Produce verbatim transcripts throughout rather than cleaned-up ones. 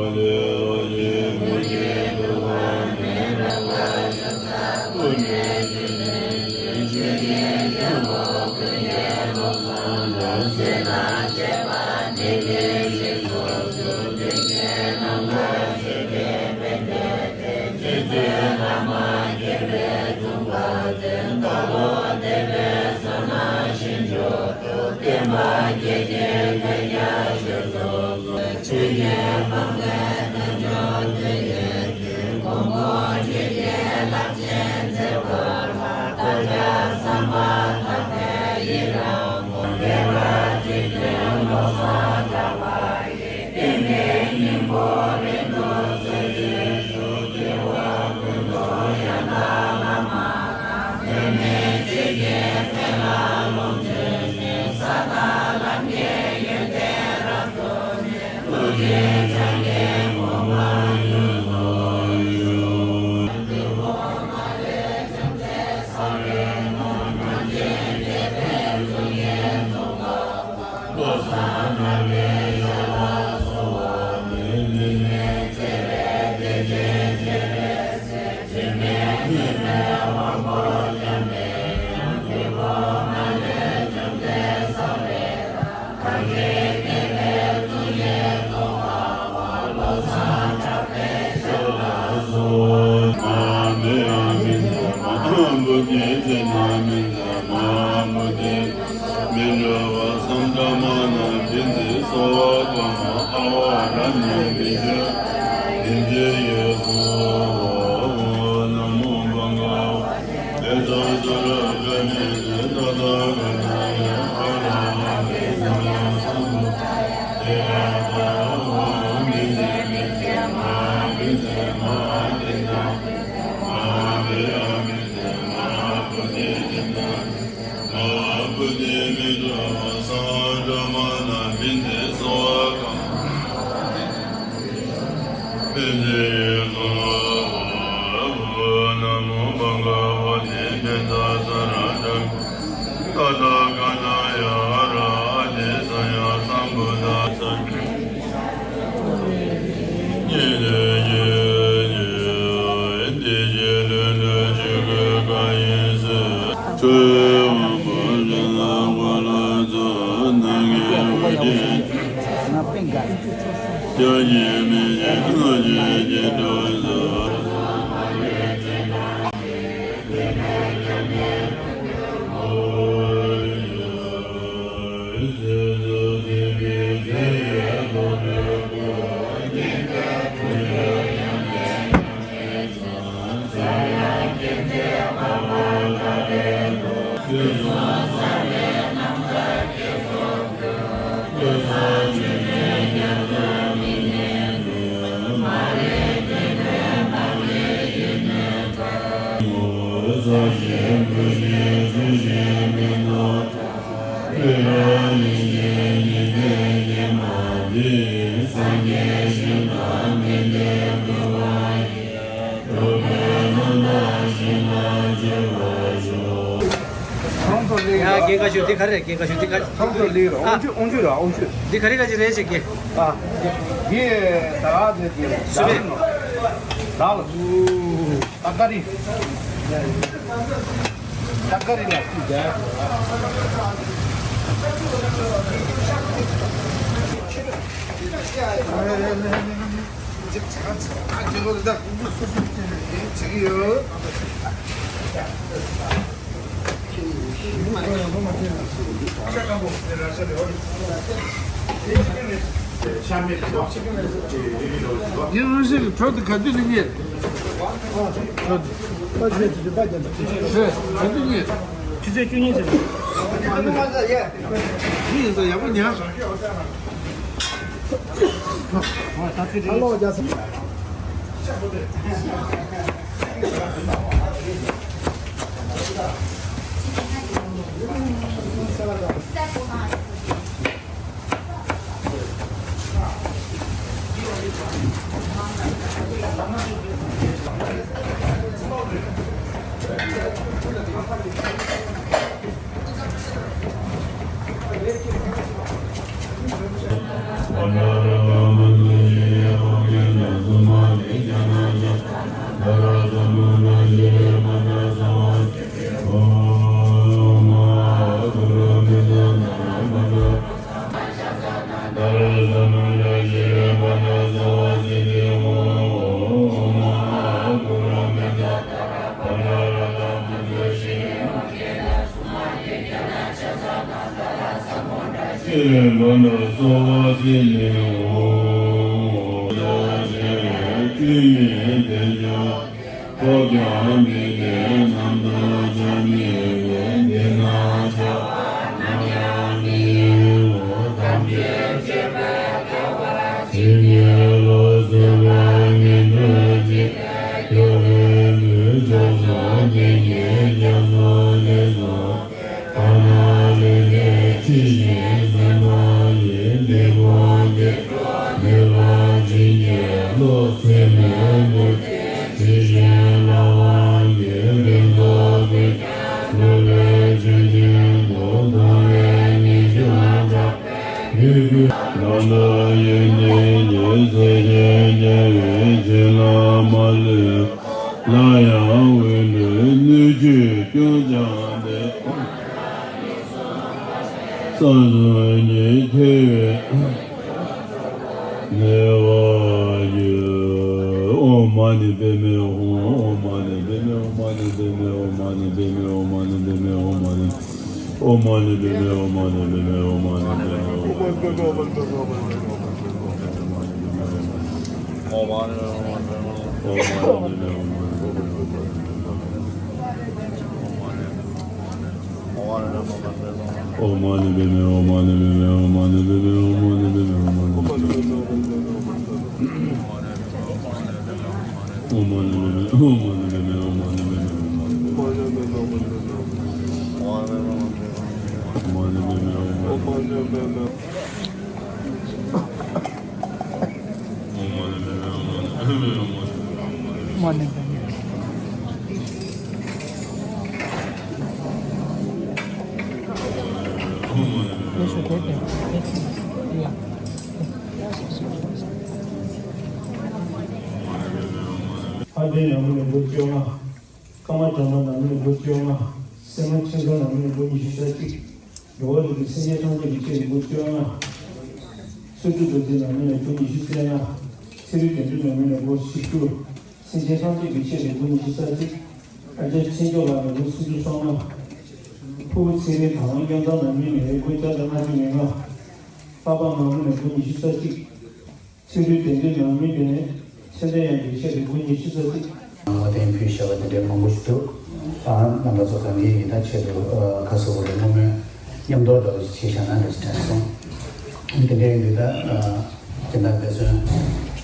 སྐད་ཁ་ཤོད། འདི་ག་རེ་རེད། སྐད་ཁ་ཤོད། འདི་ག་རེ། ཚང་ཚོ་ལི་ར་ཨོང་ཆུ་ཨོང་ཆུ་ར་ཨོང་ཆུ། འདི་ག་རེ་ག་ཅི་རེད་ཅེས་ཀྱི། ཨ། འདི་ད་ག་ནས་འདི་སུ་རེད། ད་ལ། ད་ག་རི། ད་ག་རི་ལ། ཡིན་རང་བཞིན་གྱི་གྲོད་དུ་ག་དུས་ལ་རྙེད། གྲོད་དུ། ག་དུས་རྙེད། ཆུ་ཚོད་བཅུ་གཉིས་ཙམ། ཡིན་ས་ཡག་པོ་ཉར། ཨ་ལོ་རྒྱ་སེ། རིམ་པ་ལ་གསོལ་བ་འདེབས་ནས་འོང་། བཅུད་ཡིན་དེ་ཀྱང་ཐོབ་ཀྱང་མི་སྐྱེ། རྣམ་རྟོག་ཀྱང་མི་སྐྱེ། འདི་ན་ཆགས་པ་ནམ་ཡང་མི་སྐྱེའོ། ཐམས་ཅད་མཁྱེན་པས་ཐར་པར་བྱེད། ཞི་གནས་ལ་གསོལ་བ་ཉན་ཐོས་ཀྱིས། སྐྱོབ་པའི་མོད་མཆོག་གསུམ་རྟེན་གྱི་རྒྱ་མཚོ་ལས་སུ། ཐ་མ་ལས་འདས་ཕྱི་བཞིན་སེམས་དཔའ་ཡི། འདི་ཀུན་བདེ་འགྲོར་མོས་པ་ཅན་གྱི། བློ་ཟད་མོས་གུས་ཀྱིས་ཇི་བཞིན་བསླབ་པ་ཡི། ལེགས་ཚོགས་ཀུན་ཀྱང་འགྲུབ་པའི་ཆོས་ཅན་དུ། མཐོང་བས་ངེས་འབྱུང་སྐྲག་པའི་ལུས་ཀུན། ལམ་དུ་ཡོན་ཏན་གྱི། སེམས་ཅན་དགེ་བའི་བྱིན་རླབས་མ་ལུས། སླར་ཡང་འོད་འཕྲོས་སྣོད་བཅུད་སྐྱོང་བྱ་སྟེ། བསམ་གཟུགས་ཉིད་ཐོད་པའི་ནུས་པ་ཡོད། ཨོཾ་མ་ཎི་པདྨེ་ཧཱུྃ། ཨོཾ་མ་ཎི་པདྨེ་ཧཱུྃ། མ་ཎི་པདྨེ་ཧཱུྃ། མ་ཎི་པདྨེ་ཧཱུྃ། མ་ཎི་པདྨེ་ཧཱུྃ། མ་ཎི། ཨོཾ་མ་ཎི་པདྨེ་ཧཱུྃ། མ་ཎི་པདྨེ་ཧཱུྃ། མ་ཎི་པདྨེ་ཧཱུྃ། ཨོཾ་མ་ཎི་པདྨེ་ཧཱུྃ། མ་ཎི་པདྨེ་ཧཱུྃ། མ་ཎི་པདྨེ་ཧཱུྃ། མ་ཎི་པདྨེ་ཧཱུྃ། མ་ཎི་པདྨེ་ཧཱུྃ། མ་ཎི་པདྨེ་ཧཱུྃ། མ་ཎི་པདྨེ་ཧཱུྃ། ཨོཾ་མ་ཎི་པདྨེ་ཧཱུྃ། མ་ཎི་པདྨེ་ཧཱུྃ། མ་ཎི་པདྨེ་ཧཱུྃ། མ་ཎི་པདྨེ་ཧཱུྃ། མ་ཎི་པདྨེ་ཧཱུྃ། མ་ཎི་པདྨེ། ལྷ་ལྡན་ན་མོ་ནི་འབུམ་བཅོ་ལྔ། ཀརྨ་སྒྲོལ་མ་ན་མོ་ནི་འབུམ་བཅོ་ལྔ། སེམས་མ་མཁྱེན་གསུམ་ན་མོ་ནི་འབུམ་ཉི་ཤུ་རྩ་གཅིག། འགྲོ་བ་རིགས་ཀྱི་སེམས་ཅན་ཐམས་ཅད་ཀྱི་ཆེད་དུ་འབུམ་བཅོ་ལྔ། ཚུལ་ཁྲིམས་རྡོ་རྗེ་ན་མོ་ནི་འབུམ་ཉི་ཤུ་རྩ་ལྔ། ཚེ་རིང་བདེ་འགྲོ་ན་མོ་ནི་འབུམ་བཞི་བཅུ། སེམས་ཅན་ཐམས་ཅད་ཀྱི་ཆེད་དུ་འབུམ་ཉི་ཤུ་རྩ་གཅིག། ཨ་ཅག་ཆོས་སྐྱོང་ལ་ནི་འབུམ་སུམ་ཅུ་སོ་ལྔ། ཕུར་བུ་ཚེ་རིང་དང་བློན་སྐྱབས་མཚོ་ན་མོ་ནི་འབུམ་བརྒྱ་དང་ལྔ་བཅུ་ང་ལྔ། པ་ཕ་ན་མོ་ནི་འབུམ་ཉི་ཤུ་རྩ་གཅིག། ཚེ་རིང་བདེ་འགྲོ་ན་མོ་ནི་ཚེ་འདས་ཡང་གི་ཆེད་དུ་འབུམ་ཉི་ཤུ་རྩ་གཅིག། བསྔོ་རྟེན་ཕུལ་བཞག་པ་དེ་འདྲའི་མང་པོ་ཞིག་འདུག། ཨ་རྣམ་པ་ཚོ་གང་གིས་ཡིན་ད་ཆེད་དུ་ཨ་ག་སོ་བོ་རེ་བསྔོ་སྨོན་མཉམ་དུ་འདྲ་བོ་ཞིག་བྱས་བཞག་ན་འདྲ་ཞིག་དྲན་སོང་། དེ་འདྲའི་འདི་ད་ཨ་སྦྱིན་བདག་དཔེ་མཚོན་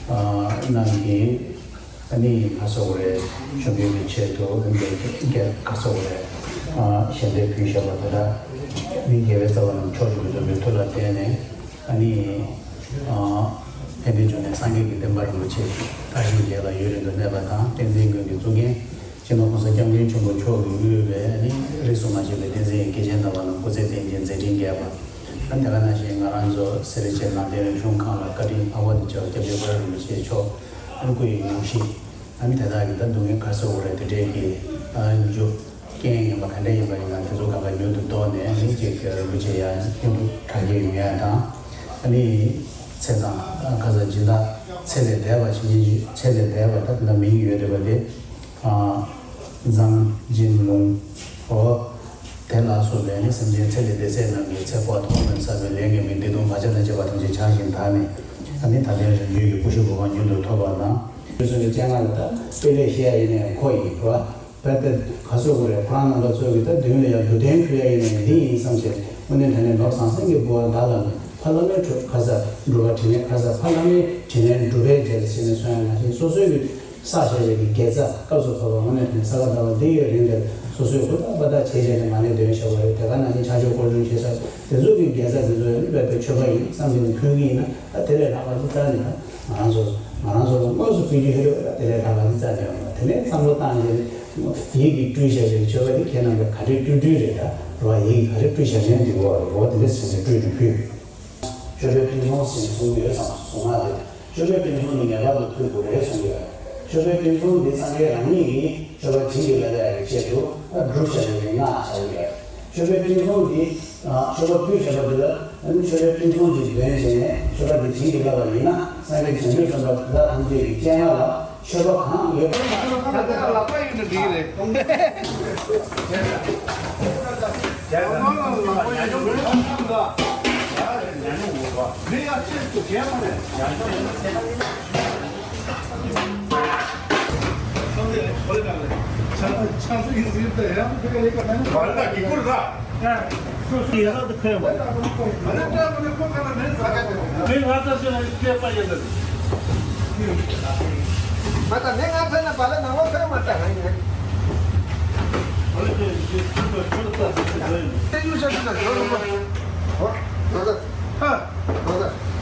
ཨ་རྣམས་ཀྱིས་ཨ་ནི་ག་སོ་བོ་རེ་མཆོད་འབུལ་གྱི་ཆེད་དུ་འདི་ག་སོ་བོ་རེ་ཨ་ཞལ་འདེབས་ཕུལ་བཞག་པ་དེ་ལ་ཨ་ནི་རྒྱལ་བའི་རྩ་བ་རྣམས་མཆོག་གྱུར་པའི་འཛམ་བུའི་མཐུ་ལ་བརྟེན་ནས། ཨ་ནི། ཨ་དཔལ་ལྡན་འབྱུང་གནས་སངས་རྒྱས་ཀྱི་བསྟན་པ་རིན་པོ་ཆེ་དར་ཞིང་རྒྱས་ལ་ཡུན་རིང་དུ་གནས་པ་དང་། བསྟན་འཛིན་ཀུན་གྱི་གཙུག་རྒྱན་སྤྱི་ནོར་༸གོང་ས་༸སྐྱབས་མགོན་ཆེན་པོ་མཆོག་གིས་དབུས་པའི་ཨ་ནི་རིས་སུ་མ་ཆད་པའི་བསྟན་འཛིན་གྱི་སྐྱེས་ཆེན་དམ་པ་རྣམས་སྐུ་ཚེ་བརྟན་ཅིང་མཛད་འཕྲིན་རྒྱས་པ། ཨ་ནི་དེ་ག་ནང་བཞིན་ང་རང་ཚོ་སེ་ར་བྱེས་ནང་བསྟན་རིག་གཞུང་ཁང་ལ་བཀའ་དྲིན་འཕགས་པ་དེ་ཇོ་བོ་སྐྱབས་རྗེ་ཁོ་རང་རིན་པོ་ཆེ་མཆོག་ཨ་ནི་སྐུ་ཡི་ངོ་བཞེས། ཨ་ནི་དེ་དག་གི་ད་སྡུག་བསྔལ་ག་རེ་ཟེར་དགོས་རེད། དེ་འདྲའི་གི་ཨ་ནི་རྒྱུ་རྐྱེན་ཡིན་པ་ག་འདྲ་ཡིན་པ་ཡིན་ན་དེ་ཚོ་གང་ག་མྱུར་དུ་བཟློག་ནས་ཨ་ནི་ཅིག་རིན་པོ་ཆེ་ཡང་མཉམ་དུ་གྲ་རྒྱས་ཡོང་ཡ་དང་། ཨ་ནི་ཚེ་དང་ཁ་སང་སྦྱིན་བདག་ཚེ་ལས་འདས་པ་ཕྱིན་ཆད་ཚེ་ལས་འདས་པ་ད་ལ་མིང་ཡོད་རེད་པ་དེ། ཨ་མཛངས་སྦྱིན་ལུང་འོ་དེ་ལ་སོགས་པའི་ནི་སེམས་ཅན་ཚེ་ལས་འདས་ཚད་རྣམས་ཀྱི་ཚེ་འཕགས་ཐོག་མར་བསགས་པའི་ལས་ངན་པའི་སྡིག་ལྟུང་བག་ཆགས་དང་བཅས་པ་ཐམས་ཅད་བྱང་ཞིང་དག་ནས་ཨ་ནི་ད་ལྟའི་རང་རྒྱུད་ཀྱི་སྐུ་གཞོན་གོ་འཕང་མྱུར་དུ་ཐོབ་པ་དང་། ཆོས་སྲུང་གི་སྤྱན་སྔར་ལ་ད་དཔེ་ལེགས་བཤད་ཡ་ཡིན་ནའི་ཁོ་ཡིན་རོ། ད་ལྟ་ག་སོ་གོ་རེད། ཁོ་རང་རྣམ་པ་ཚོ་གི་ད་མདུན་ལ་ཡང་འདུད་རྟེན་ཕུལ་ཡ་ཡིན་ནའི་འདི་ཡིན་བསམ་བྱས་དངོས་གནས་དྲང་གནས་ནོར་ཟང་ཟིང་གི་འབུལ་བ་བདག་ལ་ནི་ཕ་བླ་མའི་གྲུབ་ཁ་ས་སྒྲུབ་པ་དྲིན་ལན་ཁ་ས་ཕ་བླ་མའི་དྲིན་ལན་སྒྲུབ་པའི་རྗེས་ཟེར་ནས་གསུང་ཡ་ནང་བཞིན་སོ་སོའི་གི་བསགས་བཞག་པའི་གི་དགེ་རྩ་སྐབས་སུ་བབ་པ་དངོས་གནས་དྲང་གནས་ས་ག་ཟླ་བ་འདི་ཡི་རིང་དེར་སོ་སོས་ཧུར་ཐག་པ་ཐག་བྱས་བྱས་ནས་མ་ཎི་འདོན་བཞག་པ་རེད། དེ་ག་ནང་བཞིན་ཕྱག་མཆོད་སྐོར་སྦྱོང་བྱེད་ས་དེ་ཚོ་གི་དགེ་རྩ་དེ་ཚོ་ཡང་ནི་དཔེ་དཔེ་མཆོད་པ་ཡིན་བསམ་གྱི་ནས་ཕུལ་གི་ཡིན་ན། ད་དེ་ལས་ལྷག་པ་ཅི་རྩ་ནས་ད་ང་རང་ཚོ་ང་རང་ཚོ་ལ་དངོས་སུ་ཕུལ་རྒྱུ་ཧེ་རུ་ད་དེ་ལས་ལྷག་པ་ཅི་རྩ་ནས་ཡོང་ད། དེ་ནས་བསམ་བློ་བཏང་རྗེས་ནས་ཡིད་ཀྱིས་སྤྲུལ་བཞག་པའི་མཆོད་པ་དེ་ཁྱེད་རྣམ་པས་ག་རེ་སྤྲུལ་སྤྲུལ་རེད། ད་རེད་བ། ཡིད་ཀྱིས་ག་རེ་སྤྲུལ་བཞག་ནས་འདི་གོ་རེད་འོ་དེ་འདྲ་ཟེར་ནས་སྤྲུལ་ཏེ་ཕུལ། མཆོད་པའི་ཕུན་ཚོགས་ཟེར་གསུངས་ཡོད་ཙང་གསུང་ང་རེད། མཆོད་པའི་ཕུན་ཚོགས་ནི་ངེས་པར་དུ་ཕུལ་དགོས་རེད་གསུངས་ཡོད། མཆོད་པའི་ཕུན་ཚོགས་འདི་སངས་རྒྱས་རང་ཉིད་ཀྱིས་མཆོད་པ་བྱིན་གྱིས་བརླབས་ཡག་གི་ཆེད་དུ་ཨ་བསྒྲུབས་བཞག་པའི་རིག་སྔགས་ཆགས་ཡོད། མཆོད་པའི་ཕུན་ཚོགས་འདི་ཨ་མཆོད་པ་ཕུལ་བཞག་པ་འདི་ལ་ཨ་ནི་མཆོད་པའི་ཕུན་ཚོགས་འདི་འདོན་བྱས་ནས་མཆོད་པ་འདི་བྱིན་གྱིས་བརླབས་པ་ཡིན་ན་སངས་རྒྱས་བྱང་ཆུབ་སེམས་དཔའ་དེ་དག་ཐམས་ཅད་ཀྱི་སྤྱན་སྔ་ལ་མཆོད་པ་གང་ཡོད་པ། ད་ལྟ་ལག་པ་ཡོད་ན་འགྲིག་གི་རེད། ད་ལྟ་ལག་པ་ཡོད་ན་འགྲིག་གི་རེད།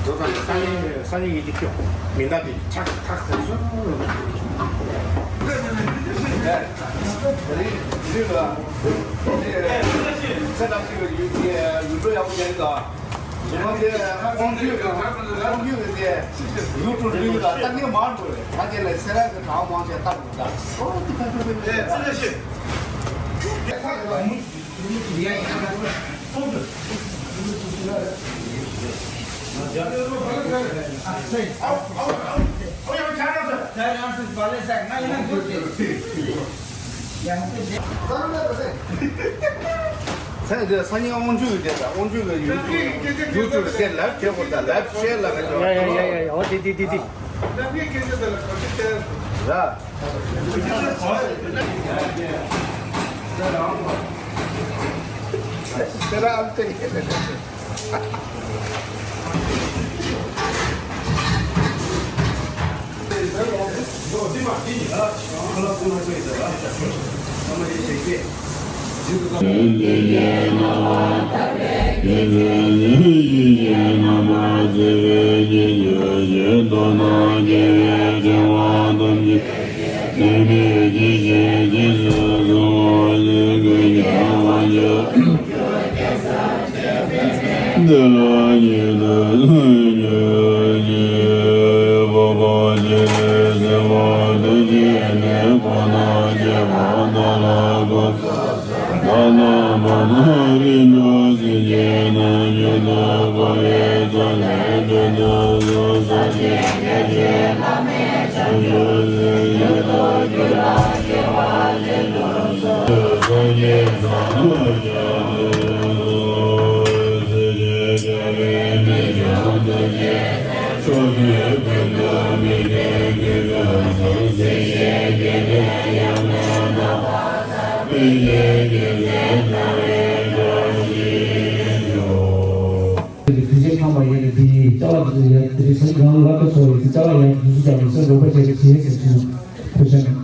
ལོ་ཚང་གི་སང་ཉིན་སང་ཉིན་ཡིན་གྱི་ཁྱོད་མི་འདའ་དེ་ཁྲག་ཁྲག་ཟེར་སོང་། ཚེ་འདི་སང་ཉིན་དབང་ཕྱུག་གི་སྡེ་དང་དབང་ཕྱུག་གི་ཡུལ་ཡུལ་ཚོ་གི་སྡེ་ལབ་བྱེད་དགོས་དང་ལབ་བཤད་ལ་ག་ཡ་ཡ་ཡ་ཡ་ཡ། འོ་དེ་དེ་དེ་དེ། ར། དེ་ཚོ་ཚང་མ་ཡོད་ནས་དེ་ཡིས་ཅ་ལག་དེ་ཚོ་ཡར་དེ་རིང་སང་ཉིན་ང་ལ་ལབ་ཏུ་སོང་ཡོད་ཚེ་ཅ་ལག་ཡར་དུ་སུ་ཅག་མི་སེར་རོགས་པ་བྱས་ཏེ་བྱེད་ཟེར་གྱི་འདུག་ཐུགས་རྗེ་ཆེ།